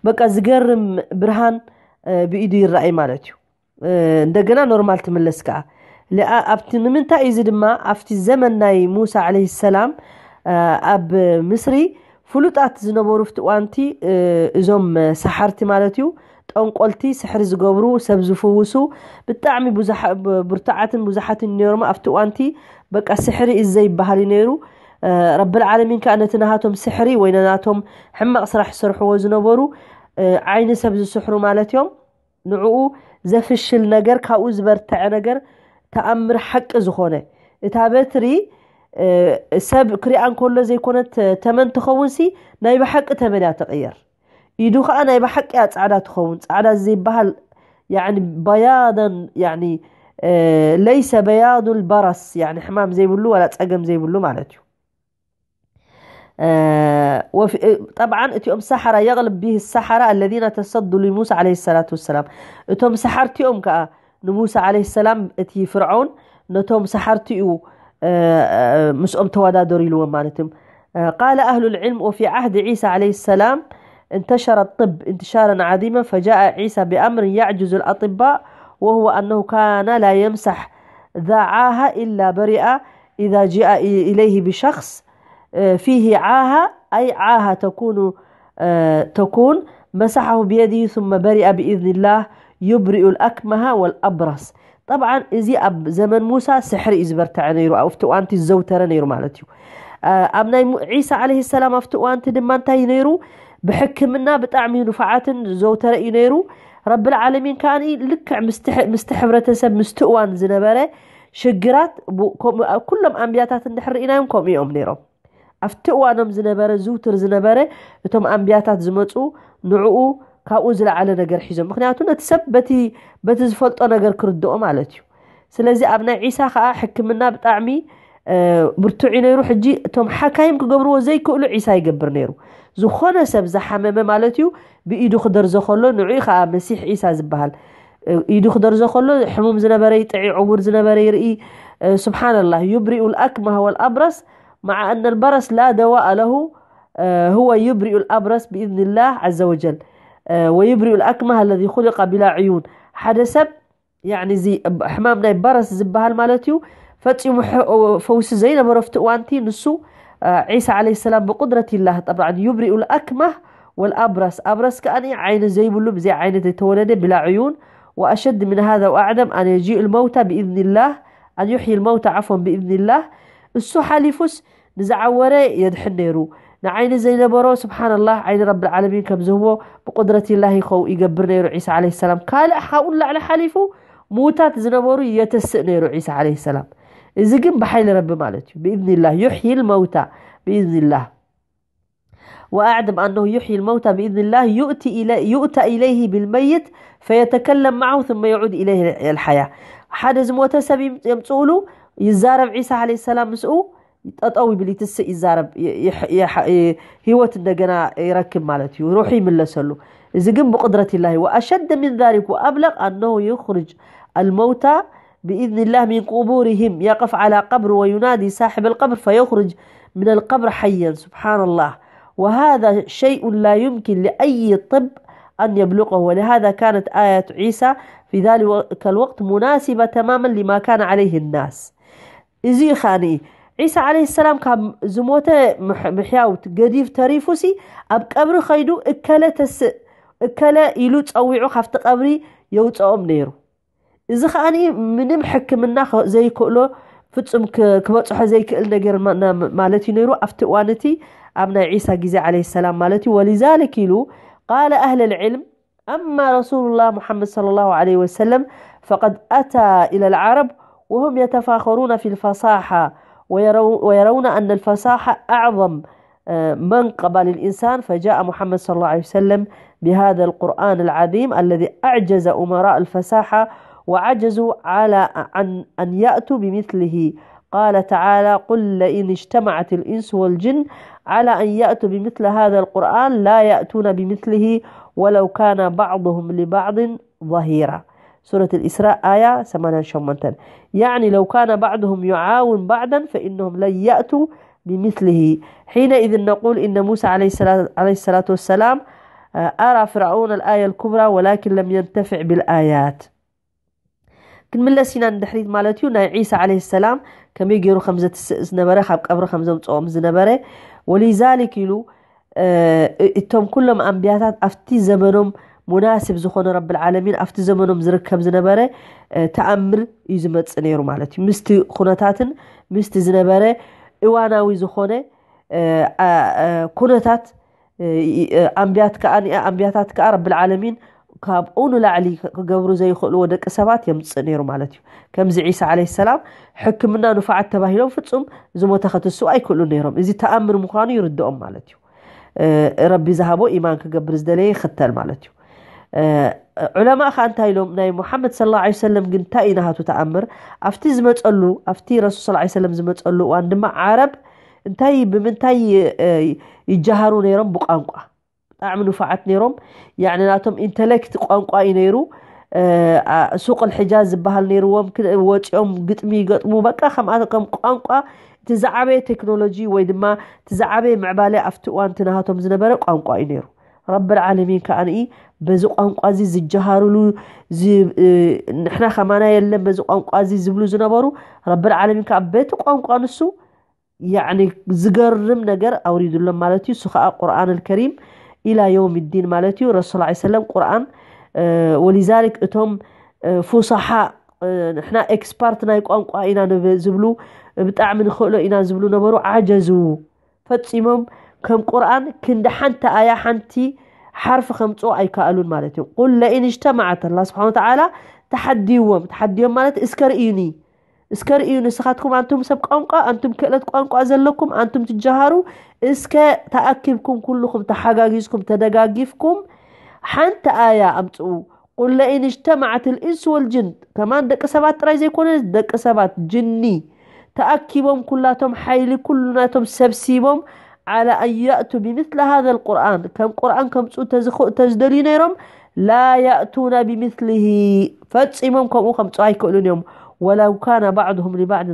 በቃ ዝገርም ብርሃን ብኢዱ ይረኣይ ማለት እዩ። እንደገና ኖርማል ትምለስ ከኣ። ኣብቲ ንምንታይ እዚ ድማ ኣብቲ ዘመን ናይ ሙሳ ዓለይሂ ሰላም ኣብ ምስሪ ፍሉጣት ዝነበሩ ፍትዋንቲ፣ እዞም ሰሓርቲ ማለት እዩ፣ ጠንቆልቲ፣ ስሕሪ ዝገብሩ፣ ሰብ ዝፍውሱ፣ ብጣዕሚ ብርቱዓትን ብዙሓትን ነይሮም ኣብቲ እዋንቲ። በቃ ስሕሪ እዩ ዘይበሃል እዩ ነይሩ። ረብል ዓለሚን ከኣ ነቲ ናሃቶም ስሕሪ ወይ ናቶም ሕማቕ ስራሕ ዝሰርሕዎ ዝነበሩ ዓይኒ ሰብ ዝስሕሩ ማለት እዮም። ንዕኡ ዘፍሽል ነገር፣ ካብኡ ዝበርትዐ ነገር፣ ተኣምር ሓቂ ዝኾነ፣ እታ በትሪ ሰብ ክሪኣ እንከሎ ዘይኮነት ተመን ትኸውንሲ፣ ናይ ብሓቂ ተመን እያ ትቕየር። ኢዱ ኸኣ ናይ ብሓቂ እያ ጻዕዳ ትኸውን። ጻዕዳ ዘይበሃል፣ ያኒ በያደን፣ ያኒ ለይሰ በያዱ ልበረስ፣ ያኒ ሕማም ዘይብሉ ዋላ ጸገም ዘይብሉ ማለት እዩ። ጠብዓን እቲኦም ሰሓራ የቕልብ ቢህ ሰሓራ ኣለዚነ ተሰዱ ሊሙሳ ዓለይሂ ሰላቱ ወሰላም፣ እቶም ሰሓርቲኦም ከኣ ንሙሳ ዓለይሂ ሰላም እቲ ፍርዖን ነቶም ሰሓርቲኡ ምስኦም ተወዳደሩ ኢልዎም ማለት እዩ። قال أهل العلم وفي عهد عيسى عليه السلام انتشر الطب انتشارا عظيما فجاء عيسى بأمر يعجز الأطباء وهو أنه كان لا يمسح ذا عاهة إلا برئ إذا جاء إليه بشخص فيه عاهة أي عاهة تكون تكون مسحه بيده ثم برئ بإذن الله يبرئ الأكمه والأبرص. طبعا እዚ ኣብ ዘመን ሙሳ ስሕሪ እዩ ዝበርትዐ ነይሩ፣ ኣብቲ እዋንቲ ዝዘውተረ ነይሩ ማለት እዩ። ኣብ ናይ ዒሳ ዓለይሂ ሰላም ኣብቲ እዋንቲ ድማ እንታይ ነይሩ? ብሕክምና ብጣዕሚ ንፉዓትን ዘውተረ እዩ ነይሩ። ረብል ዓለሚን ከኣ ልክዕ ምስቲ ሕብረተሰብ ምስቲ እዋን ዝነበረ ሽግራት ኩሎም ኣንብያታት እንድሕር ርኢናዮም ከምኡ እዮም ነይሮም። ኣብቲ እዋኖም ዝነበረ ዝውትር ዝነበረ እቶም ኣንብያታት ዝመፁ ንዕኡ ካብኡ ዝለዓለ ነገር ሒዞም። ምክንያቱ ነቲ ሰብ በቲ ዝፈልጦ ነገር ክርድኦ ማለት እዩ። ስለዚ ኣብ ናይ ዒሳ ከዓ ሕክምና ብጣዕሚ ብርቱዕ እዩ ነይሩ። ሕጂ እቶም ሓካይም ክገብርዎ ዘይክእሉ ዒሳ ይገብር ነይሩ። ዝኾነ ሰብ ዝሓመመ ማለት እዩ ብኢዱ ክደርዞ ከሎ ንዑ ከዓ መሲሕ ዒሳ ዝበሃል ኢዱ ክደርዞ ከሎ ሕሙም ዝነበረ ይጥዒ፣ ዕውር ዝነበረ ይርኢ። ስብሓንላህ ዩብሪኡ ልኣክማህ ወልኣብረስ مع أن البرص لا دواء له هو يبرئ الأبرص بإذن الله عز وجل ويبرئ الأكمه الذي خلق بلا عيون ሓደ ሰብ يعني زي حمام ናይ برص ዝበሃል ማለት እዩ ፈጺሙ ፈውሲ ዘይነበሮ ኣብቲ እዋንቲ ንሱ ዒሳ عليه السلام بقدرة الله طبعا يبرئ الأكمه والأبرص أبرص ከኣ ዓይኒ ዘይብሉ ብዘይ ዓይኒ ዝተወለደ بلا عيون وأشد من هذا وأعظم أن يجيء الموتى بإذن الله أن يحيي الموتى عفوا بإذن الله እሱ ሓሊፉስ ንዝዓወረ የድሕን ነይሩ። ንዓይኒ ዘይነበሮ ስብሓንላህ ዓይኒ ረብል ዓለሚን ከም ዝህቦ ብቁድረት ኢላሂ ይኸው ይገብር ነይሩ ዒሳ ዓለይሂ ሰላም። ካልእ ካብኡ ንላዕሊ ሓሊፉ ምዉታት ዝነበሩ የተስእ ነይሩ ዒሳ ዓለይሂ ሰላም። እዚ ግን ብሓይሊ ረቢ ማለት እዩ። ብኢዝኒላህ ዩሕይል መውታ ብኢዝኒላህ። وأعظم أنه يحيي الموتى بإذن الله يؤتي إلي يؤتى إليه بالميت فيتكلم معه ثم يعود إليه الحياة ሓደ ዝሞተ ሰብ የምፅኡሉ ይዛረብ ዒሳ ዓለይሂ ሰላም ምስኡ ጠጠው ይብል ይትስእ ይዛረብ ህይወት እንደገና ይረክብ ማለት እዩ ሩሑ ይምለሰሉ እዚ ግን ብቁድረት ላሂ وأشد من ذلك وأبلغ أنه يخرج الموتى بإذن الله من قبورهم يقف على قبر وينادي صاحب القبر فيخرج من القبر حيا سبحان الله وهذا شيء لا يمكن لأي طب أن يبلغه ولهذا كانت آية عيسى في ذلك الوقت مناسبة تماما لما كان عليه الناس እዚ ኸኒ ዒሳ ዓለይሂ ሰላም ካብ ዝሞተ ምሕያው ገዲፍ ተሪፉሲ ኣብ ቀብሪ ኸይዱ እከለ ተስእ እከለ ኢሉ ጸዊዑ ካብቲ ቀብሪ የውፅኦም ነይሩ እዚ ከኣኒ ምንም ሕክምና ዘይክእሎ ፍጹም ክበፅሖ ዘይክእል ነገር ማለት እዩ ነይሩ ኣብቲ እዋን እቲ ኣብ ናይ ዒሳ ግዜ ዓለይሂ ሰላም ማለት እዩ ወሊዛሊክ ኢሉ قال أهل العلم أما رسول الله محمد صلى الله عليه وسلم فقد أتى إلى العرب وهم يتفاخرون في الفصاحة ويرون أن الفصاحة أعظم منقبة للإنسان فجاء محمد صلى الله عليه وسلم بهذا القرآن العظيم الذي أعجز أمراء الفصاحة وعجزوا على عن أن يأتوا بمثله قال تعالى قل لئن اجتمعت الإنس والجن على أن يأتوا بمثل هذا القرآن لا يأتون بمثله ولو كان بعضهم لبعض ظهيرا ሱረት ልእስራ ኣያ ሰማንያን ሸሞንተን። ያዕኒ ለው ካነ ባዕድሁም ዩዓውን ባዕዳን ፈኢነሁም ለን ያእቱ ብሚስሊሂ። ሒነኢዝን ነቁል ኢነ ሙሳ ዓለይሂ ሰላቱ ወሰላም ኣራ ፍርዓውን ኣልኣያ ልኩብራ ወላኪን ለም የንተፍዕ ብልኣያት። ክንምለስ ኢና ንድሕሪት ማለት እዩ። ናይ ዒሳ ዓለይሂ ሰላም ከመይ ገይሩ ከም ዘትስእ ዝነበረ፣ ካብ ቀብሪ ከም ዘምፅኦም ዝነበረ፣ ወሊዛሊክ ኢሉ እቶም ኩሎም ኣንብያታት ኣብቲ ዘመኖም ሙናስብ ዝኾነ ረብል ዓለሚን ኣብቲ ዘመኖም ዝርከብ ዝነበረ ተኣምር እዩ ዝመፅእ ነይሩ ማለት እዩ። ምስቲ ኩነታትን ምስቲ ዝነበረ እዋናዊ ዝኾነ ኩነታት ኣንብያት ከዓ ኣንብያታት ከዓ ረብል ዓለሚን ካብኡ ንላዕሊ ክገብሩ ዘይኽእልዎ ደቂ ሰባት የምፅእ ነይሩ ማለት እዩ። ከምዚ ዒሳ ዓለይሂ ሰላም ሕክምና ንፉዓት ተባሂሎም ፍፁም ዝሞተ ክትስኡ ኣይክእሉ ነይሮም። እዚ ተኣምር ምዃኑ ይርድኦም ማለት እዩ። ረቢ ዝሃቦ ኢማን ክገብር ዝደለየ ይኽተል ማለት እዩ። ዑለማ ከ እንታይ ኢሎም? ናይ ሙሓመድ ሰለላሁ ዐለይሂ ወሰለም ግን እንታይ እዩ ናሃቱ ተኣምር? ኣብቲ ዝመፀሉ ኣብቲ ረሱል ሰለላሁ ዐለይሂ ወሰለም ዝመፀሉ እዋን ድማ ዓረብ እንታይ ብምንታይ ይጀሃሩ ነይሮም? ብቋንቋ ብጣዕሚ ንፉዓት ነይሮም። ያዕኒ ናቶም ኢንተሌክት ቋንቋ እዩ ነይሩ። ሱቅ ልሕጃዝ ዝበሃል ነይርዎም። ወፂኦም ግጥሚ ይገጥሙ። በቃ ከም ቋንቋ እቲ ዝዓበየ ቴክኖሎጂ ወይ ድማ እቲ ዝዓበየ ምዕባለ ኣብቲ እዋን እቲ ናሃቶም ዝነበረ ቋንቋ እዩ ነይሩ። ረብል ዓለሚን ከዓ በዚ ቋንቋ እዚ ዝጀሃርሉ ንሕና ከማና የለን በዚ ቋንቋ እዚ ዝብሉ ዝነበሩ፣ ረብል ዓለሚን ከዓ በቲ ቋንቋ ንሱ ያዕኒ ዝገርም ነገር ኣውሪዱሎም ማለት እዩ። እሱ ከዓ ቁርኣን ልከሪም ኢላ የውም ዲን ማለት እዩ። ረሱል ላ ሰለም ቁርኣን ወሊዛሊክ እቶም ፉሳሓ ንሕና ኤክስፓርት ናይ ቋንቋ ኢና ዝብሉ ብጣዕሚ ንኽእሎ ኢና ዝብሉ ነበሩ። ዓጀዙ ፈጺሞም ከም ቁርኣን ክንዲ ሓንቲ ኣያ ሓንቲ ሓርፊ ከምፅኦ ኣይከኣሉን ማለት እዩ። ቁል ለኢን እጅተማዓት ኣላ ስብሓን ወተዓላ ተሓድይዎም ተሓድዮም ማለት እስከ ርእዩኒ እስከ ርእዩ ንስኻትኩም ኣንቱም ሰብ ቋንቋ ኣንቱም ክእለት ቋንቋ ዘለኩም ኣንቱም ትጀሃሩ እስከ ተኣኪብኩም ኩልኹም ተሓጋጊዝኩም ተደጋጊፍኩም ሓንቲ ኣያ ኣምፅኡ። ቁል ለኢን እጅተማዓት ልኢንስ ወልጅን ከማን ደቂ ሰባት ጥራይ ዘይኮነ ደቂ ሰባት ጅኒ ተኣኪቦም ኩላቶም ሓይሊ ኩሉ ናቶም ሰብሲቦም ዓላ ኣን ያእቱ ብምስሊ ሃዘ ልቁርኣን ከም ቁርኣን ከምፅኡ ተዝደልዩ ነይሮም ላ ያእቱና ብምስሊሂ ፈፂሞም ከምኡ ከምፅኡ ኣይክእሉን እዮም። ወለው ካነ ባዕድሁም ሊባዕድ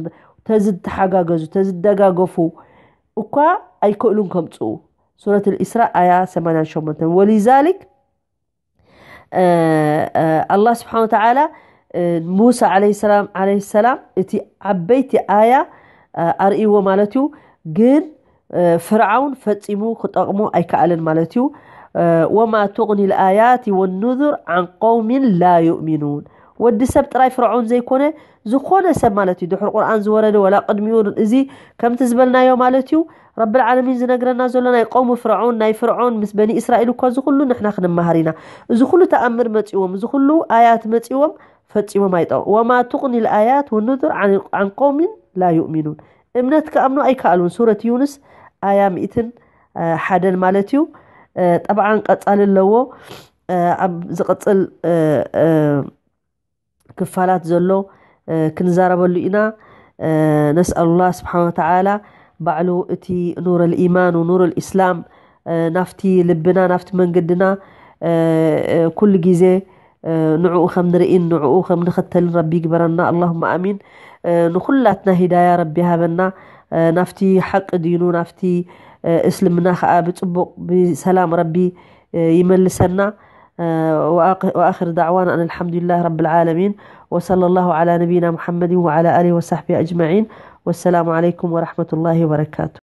ተዝተሓጋገዙ ተዝደጋገፉ እኳ ኣይክእሉን ከምፅኡ። ሱረት ልእስራ ኣያ ሰማንያን ሸሞንተን ወሊዛሊክ ኣላህ ስብሓን ወተዓላ ሙሳ ዓለይሂ ሰላም ዓለይሂ ሰላም እቲ ዓበይቲ ኣያ ኣርእይዎ ማለት እዩ። ግን ፍርዓውን ፈፂሙ ክጠቕሞ ኣይከኣልን ማለት እዩ። ወማ ቱቕኒ ልኣያት ወኑዙር ዓን ቀውሚን ላ ዩእሚኑን። ወዲ ሰብ ጥራይ ፍርዖን ዘይኮነ ዝኾነ ሰብ ማለት እዩ። ድሕሪ ቁርኣን ዝወረደ ወላ ቅድሚኡ እዚ ከምቲ ዝበልናዮ ማለት እዩ። ረብል ዓለሚን ዝነግረና ዘሎ ናይ ቀውሚ ፍርዖን ናይ ፍርዖን ምስ በኒ እስራኤል እኳ እዚ ኩሉ ንሕና ክንመሃር ኢና። እዚ ኩሉ ተኣምር መፂዎም እዚ ኩሉ ኣያት መፂዎም ፈፂሞም ኣይጠ ወማ ቱቕኒ ልኣያት ወኑዙር ዓን ቀውሚን ላ ዩእሚኑን። እምነት ክኣምኑ ኣይከኣሉን። ሱረት ዩንስ ኣያ ሚእትን ሓደን ማለት እዩ። ጠብዓን ቀፃሊ ኣለዎ። ኣብ ዝቕፅል ክፋላት ዘሎ ክንዛረበሉ ኢና። ነስኣሉላህ ስብሓን ወተዓላ ባዕሉ እቲ ኑር ልኢማን ወኑር ልእስላም ናፍቲ ልብና ናፍቲ መንገድና ኩሉ ግዜ ንዕኡ ከም ንርእን ንዕኡ ከም ንኽተልን ረቢ ይግበረና ኣላሁማ ኣሚን። ንኹላትና ሂዳያ ረቢ ሃበና። ናፍቲ ሓቂ ዲኑ ናፍቲ እስልምና ከዓ ብፅቡቕ ብሰላም ረቢ ይመልሰና። وآخر دعوانا أن الحمد لله رب العالمين وصلى الله على نبينا محمد وعلى آله وصحبه أجمعين والسلام عليكم ورحمة الله وبركاته.